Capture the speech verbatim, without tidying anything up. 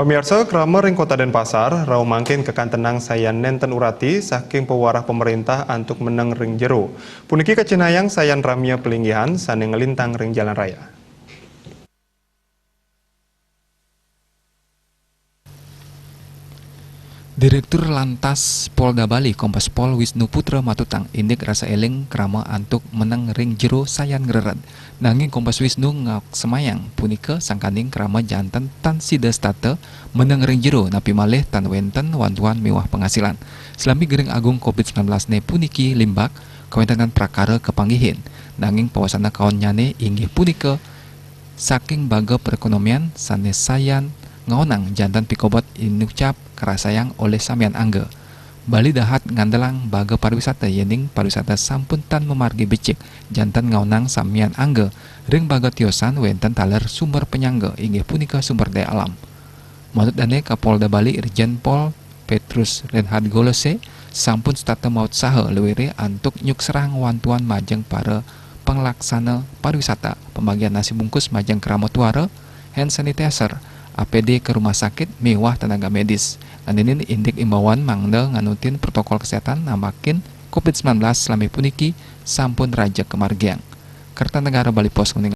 Pemirsa, krama ring Kota Denpasar rauh mangkin kakantenang sayan nenten urati saking pawarah pemerintah antuk meneng ring jero. Puniki kacinayang sayan ramia pelinggihan sane nglintang ring jalan raya. Direktur Lantas Polda Bali, Kombes Pol Wisnu Putra, matutang indik rasa eling krama antuk meneng ring jero sayan ngrered. Nanging Kombes Wisnu ngaksemayang punika sangkaning krama janten tan sida setata meneng ring jero, napi malih tan wenten wantuan miwah pangasilan. Slami Gering Agung covid sembilan belas ne puniki limbak kawentenan prakara kapanggihin. Nanging pawasana kaonnyane inggih punika saking baga perekonomian sane sayan ngaonang janten pikobet inucap karasayang olih samian angga. Bali Dahat ngandelang baga pariwisata, yening pariwisata sampun tan mamargi becik, janten ngaonang samian angga ring baga tiosan wenten taler sumber panyangga, inggih punika sumber daya alam. Manut dane Kapolda Bali Irjen Pol Petrus Reinhard Golose, sampun setata mautsaha luwere antuk nyukserahang wantuan majeng para panglaksana pariwisata, pembagian nasi bungkus majeng krama tuara, hand sanitizer, A P D ke rumah sakit miwah tenaga medis. Nganinin indik imbauan mangda nganutin protokol kesehatan namakin covid sembilan belas selami puniki sampun raja kamargiang. Kertanegara Bali Post nguningayang